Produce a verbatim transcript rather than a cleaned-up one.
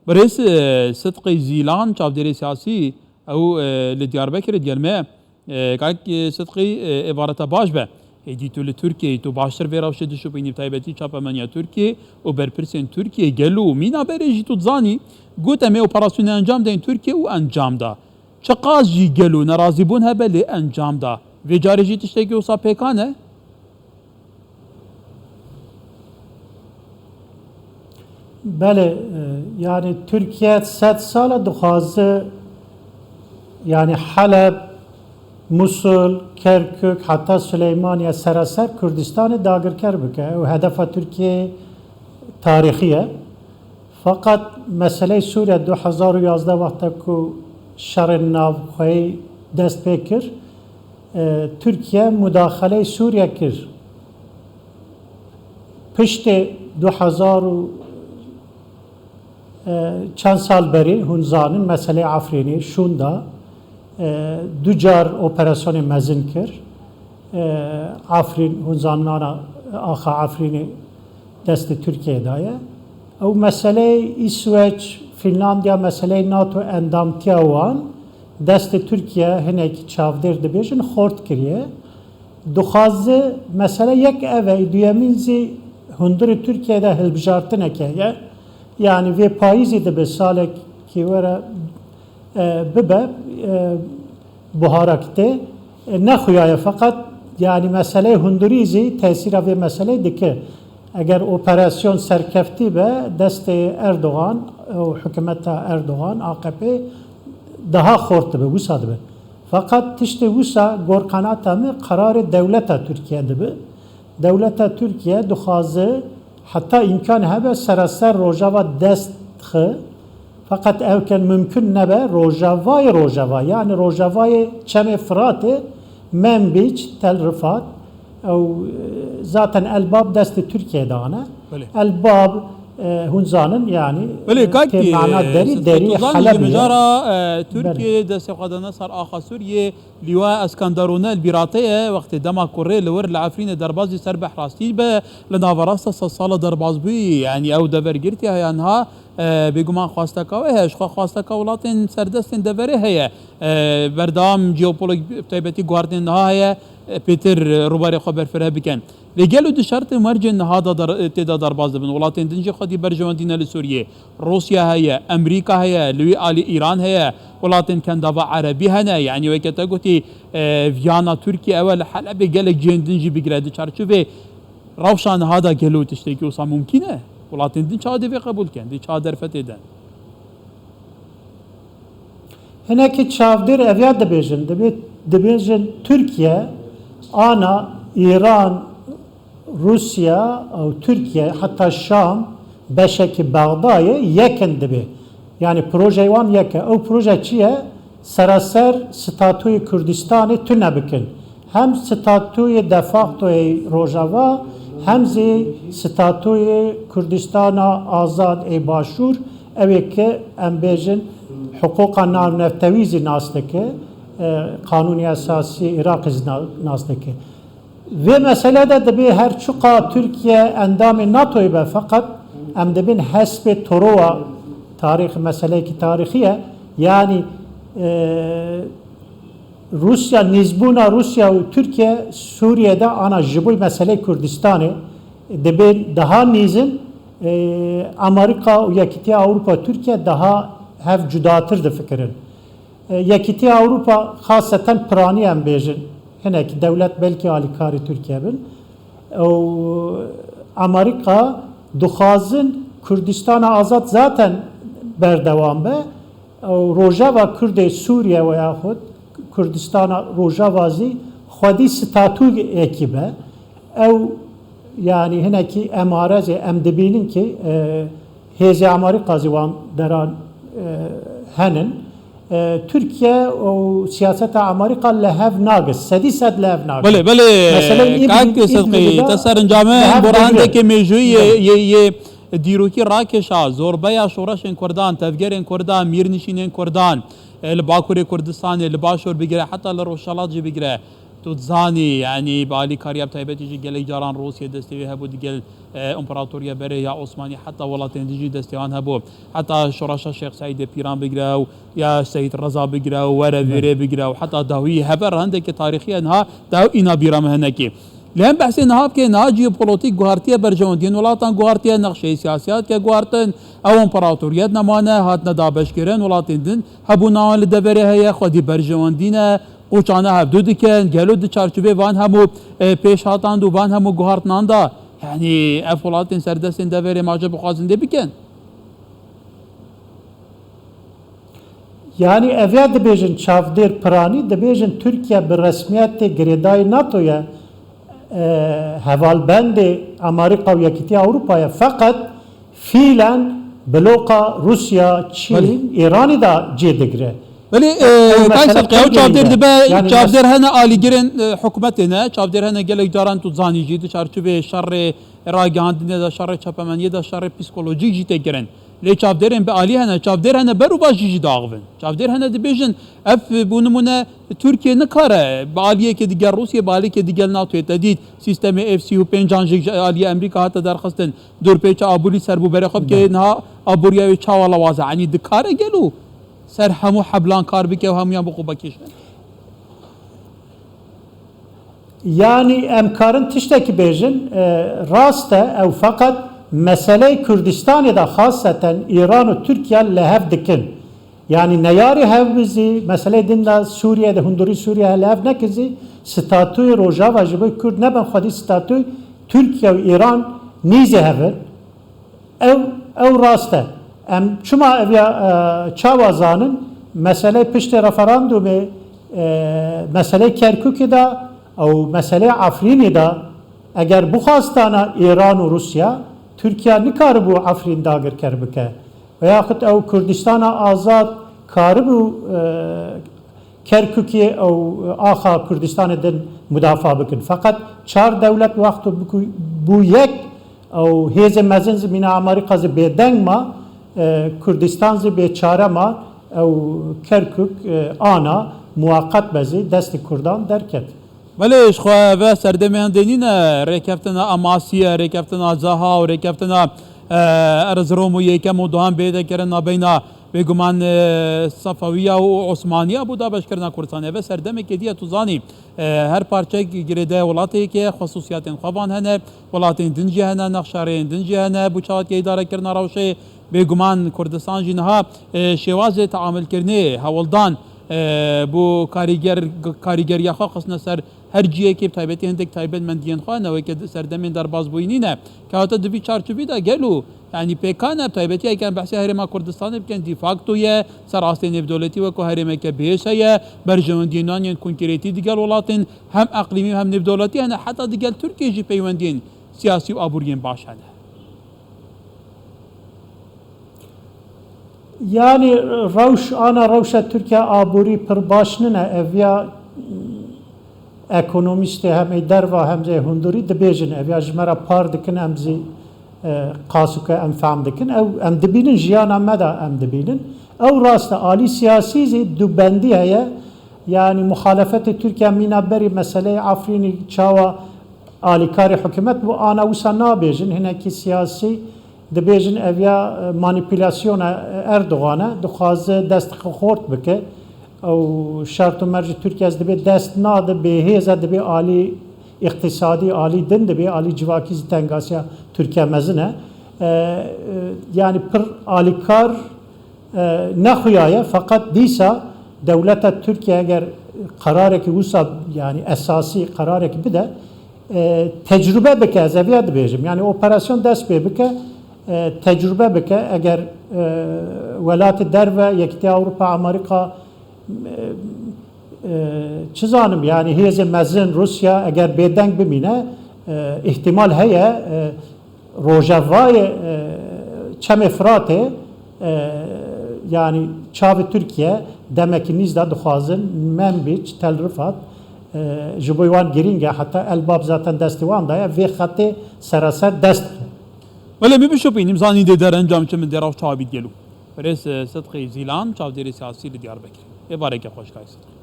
Birêz, e, Sidqî Zîlan, çavdêrê siyasî, ew, e, li Diyarbekirê digel me. E, kak, e, Sidqî, e, êvareta baş be. Êdî tu li Tirkiyeyê, tu baştir vê rewşê dişopînî, bi taybetî çapemeniya Tirkiyê û berpirsên Tirkiyê, gelo mîna berê jî tu dizanî, got, em ê operasyonê encam deyin Tirkiye û encam da. Çiqas jî gelo nerazîbûn hebe lê encam da. Vê carê jî tiştekî wisa pêk hane? Belê, e, yani Tirkiye sed sal e dixwaze, yani Heleb, Musul, Kerkûk, heta Süleymaniye, seraser Kurdistanê dagirker bike. Ew hedefa Tirkiye tarîxî ye. Feqet meseleyê Sûriye du hezar û yazdeh wexta ku şerên navxweyî dest pê kir, e, Tirkiye mudaxeleyê Sûriye kir. Piştê du hezar û, e, çend sal berî, hûn zanin, meseleyê Efrînê şûn da, e, du car operasyonê mezin kir. E, Efrîn, hûn zanin, ana axa Efrînê destê Tirkiyeyê de ye. Ew meseleyê Îsveç, Fînlandiya, meseleyê NATO endamtiya wan destê Tirkiye hinekî çavdêr dibêjin xort kiriye. Dixwaze mesele yek ev e, duyemîn zî hundirê Tirkiye de hilbijartineke ye. Yani vê payîzê dibe salekî were, e, bibe, e, buharak tê, e, nexuyaye feqet, yani meseleyê hundirî zî tesîra vê meseleyê dike. Eger operasyon serkeftî be, destê Erdogan û hikûmeta Erdogan, A K P, daha xort dibe, wisa dibe. Feqet tiştê wisa gor qenata min qerarê dewleta Tirkiye dibe. Dewleta Tirkiye dixwaze heta îmkan hebe seraser Rojava dest dixe. Feqet ew ke mimkun nebe, Rojavayê Rojava, yani Rojavayê Çemê Firatê, Menbîc, Tel Rifat, ew, e, zaten Elbab destê Tirkiye dane. Belê. Elbab, e, hûn zanin, yani, Belê, e, kak, tê mana e, derî, Sidqî derî Tozan, Helebê ji ye. Mijara, e, Belê. Tirkiye destê xwe dane ser axa Sûriyê. Lîwa Eskenderûne li bîra te ye, wextê dema kurê li wir li Efrînê derbazî ser behrastî be, li naverasta sedsala derbazbûyî, yanî ew devergirtiya heye niha, e, bêguman xwasteka wê heye, ji xwe xwasteka welatên serdestên deverê heye. E, berdewam jeopolîtîk, bi taybetî guhardên niha heye, e, pêtir rûbarê xwe berfireh bikin. Lê gelo di şertê mercên niha de der-, tê de derbas dibin, welatên din jî xwedî berjewendî ne li Sûriyê. Rûsya heye, Emerîka heye, li wî alî Îran heye, welatên kendava erebî hene. Yanî weke te gotî, e, viyana Tirkiye ew e, li Helebê gelek cihên din jî bigire. Di çarçovê rewşa niha de gelo tiştekî wisa mumkîn e? Welatên din çawa dê vê qebûl kin? Dê çawa derfetê din? Hinekî çavdêr eviya dibêjin. Dibê-, dibêjin Tirkiye ana Îran, Rûsya û Tirkiye, heta Şam, beşekî Bexdayê yekin dibê. Yani projeyê wan yek e. Ew proje çi ye? Seraser statûyê Kurdistanê tune bikin. Hem statûyê de facto yê Rojava, hem zî statûyê Kurdistana Azad ê Başûr, ew ê ke em bêjin hiqûqa navnetewî zî nas dike, e, Qanûnê Esasî Iraqê zî na-, nas dike. Vê mesele de dibê her çiqa Tirkiye endamê NATOyê be, feqet em dibin hespê Troya, tarîx, meseleyekî tarîxî ye. Yanî, e, Rûsya, nîzbûna Rûsya û Tirkiye Sûriye de ana ji bo meseleyê Kurdistanê dibê daha nîzin, e, Amerîka û Yekîtiya Ewropa Tirkiye daha hev cudatir difikirin. E, Yekîtiya Ewropa, xaseten piranî em bêjin, hinek dewlet belkî alîkarê Tirkiye bin. Ew Amerîka dixwazin Kurdistana Azad zaten berdewam be. Ew Rojava Kurdê Sûriye veyaxud Kurdistana Rojava zî xwedî statûyekî be. Ew, yanî hinekî emare zî em dibînin ki, e, hêzê Amerîka zî wan deran, e, henin. E, Tirkiye û siyaseta Amerîka li hev nagis, sedî sed li hev nagis. Belê, belê, Meseleyê Îdlib-, kak Sidqî, Îdlibê de te serincamin, Burhan, degre. Deke mêjûyî yê, Belê. yê, yê dîrokî rakêşa, zorbeya şoreşên Kurdan, tevgerên Kurdan, mîrnişînên Kurdan, e, li Bakurê Kurdistanê, li Başûr bigire, heta li Rojhelat jî bigire. Zanî, yanî bi alîkariya bi taybetî jî gelek caran Rûsya destê wê hebû digel, e, împaratoriya berê ya Osmanî, heta welatên din jî destê wan hebû. Heta şoreşa Şêx Seîdê Pîran bigire û ya Seyîd Reza bigire û were vêrê bigire û heta dawî hever hindekî tarîxî ye niha daw îna bîra min hinekî. Lê em behsê niha bike, niha jeopolitîk guhartiye berjewendiyên welatan guhartiye, nexşeyê siyasiya dike guhartin, ew împaratoriyet nemane, hatine dabeşkirin, welatên din hebûna wan li deverê heye, xwedî berjewendî ne, qoçana hevdu dikin, gelo di çarçovê van hemû, e, pêşhatan û van hemû guhartinan de, yanî ev welatên serdestên deverê ma ji bixwazin dê bikin? Yanî ev ya dibêjin çavdêr piranî, dibêjin Tirkiye bi resmiyetê girêdayî NATO ye, e, hevalbendê Amerîka û Yekîtiya Ewropa ye. Feqet fîlen bloka Rûsya, Çîn, Belê. Îranî de cê digire. Belê, e, Ew Kay mesele Sedqe, ew pir çavdêr girîng e. Dibe, Yanî çavdêr mes- hene alîgirên, e, hikûmetê ne, çavdêr hene gelek caran tu zanî jî di çarçovê şerê ragihandinê de, şerê çapemeniyê de, şerê psîkolojîk jî tê kirin. Lê çavdêrên bi alî hene, çavdêr hene berûva jî jî diaxivin. Çavdêr hene dibêjin, ev, bo nimûne, Tirkiye nikare bi aliyekê digel Rûsiyê, bi aliyekê digel NATOyê te dît, sîstemê F sî û pêncan jî ji aliyê Amerîka hate derxistin. Dorpêça aborî ser bû berê xwe bike, Be. Niha aboriya wê çawa lawaz e? Yanî dikare gelo ser hemû heblan kar bike û hemûyan bi xwe bikêşe? Yanî em karin tiştekî bêjin, e, rast e ew, feqet meseleyê Kurdistanê de xaseten Îran û Tirkiye li hev dikin. Yanî neyarê hev bi zî, meseleyê din de Sûriye de, hundirî Sûriye li hev nekin zî, statûyê Rojava ji bo Kurd nebin xwedî statûyê Tirkiye û Îran nîzê hev in. Ew, ew rast e. Em çima ev ya, e, çawa zanin? Meseleyê piştê referandumê, e, meseleyê Kerkûkê de ew meseleyê Efrînê de eger bixwastana Îran û Rûsya, Tirkiye nikaribû Efrîn dagirker bike. Veyaxut ew Kurdistana azad karibû, e, Kerkûkê ew axa Kurdistanê din mudafa bikin. Feqet çar dewlet wexto bikû-, bû yek, ew hêzê mezin zî mîna Amerîka zî bêdeng ma, e, Kurdistan zî bêçare ma, ew Kerkûk, e, ana muwaqet be zî destê Kurdan derket. Belê, ji xwe ve serdemê hindê nîne, rêkeftina Amasî ye, rêkeftina Zaha û rêkeftina, e, Erzirom û Yekem û Duhan bê de kirin nabeyna bêguman, e, Sefewiya û Osmaniya bû dabeşkirina Kurdistanê. Ev serdemekê diye tu zanî, e, her parçeyek girêdayê welatê yekê ye, xusûsiyatên xwe van hene, welatên din jî hene, nexşa rêyên din jî hene, bû çawa diye îdarekirina rewşê. Bêguman Kurdistan jî niha, e, şêwazê teamilkirinê, hewldan, e, bo karîger-, karîgeriya xwe xistine ser her cihekê, bi taybetî hindek taybetmendiyên xwe, ne weke di serdemên derbasbûyî nîne. Kewta di vî çarçovî de gelo, yanî pêkan e, bi taybetî eger em behsê Herêma Kurdistanê bikin, de facto ye, ser astê nêvdewletî wekû herêmeke bihêz heye, berjewendiyên wan yên konkretî digel welatên hem eqlîmî û hem nêvdewletî hene, heta digel Tirkiyê jî peywendiyên siyasî û aboriyên baş hene. Yanî rewş, ana rewşa Tirkiye aborî pir baş nine. Ev ya ekonomîstê hem ê derva hem zî ê hundirî dibêjin. Ev ya ji me re par dikin, em zî, e, qasûke em fehm dikin. Ew em dibînin, jiyana me de em dibînin. Ew rast e. Alî siyasî zî dubendî heye. Yanî muxalefetê Tirkiye mîna berî meseleyê Efrînî çawa alîkarê hikûmet bû, ana wisa nabêjin, hinekî siyasî dibêjin ev ya, e, manîpulasyona Erdogan e, dixwaze dest xwe xort bike. Ew şert û mercê Tirkiye ez dibê dest nade, bêhêz e, dibê alî îqtîsadî, alî din dibê, alî civakî zî tengasiya Tirkiye mezin e. E, e, yanî pir alîkar e, nexuya ye, feqet dîsa dewleta Tirkiye eger qerarekî wisa, yanî esasî qerarekî bide, e, tecrube bike, ez eviya dibêjim. Yanî operasyon dest pê bike, e, tecrube bike, eger, e, welatê derve, Yekîtiya Ewropa, Amerîka, e, e, çi zanim, yanî hêzê mezin Rûsya eger bêdeng bimîne, e, îhtîmal heye, e, Rojevayê, e, Çemê Firatê, e, yanî çavê Tirkiye demekî nîz de dixwazin Menbîc, Tel Rifat, e, ji bo wan girîng e, heta Elbab zaten destê wan de ye, vê xetê seraser dest bixin. Belê, min bişopînim, zanîn dê derencam çi min dê rew çawa bît gelo. Birêz, e, Sidqî Zîlan, çavdêrê siyasî li Diyarbekirê. Êvareke xweş Kay Sidqî.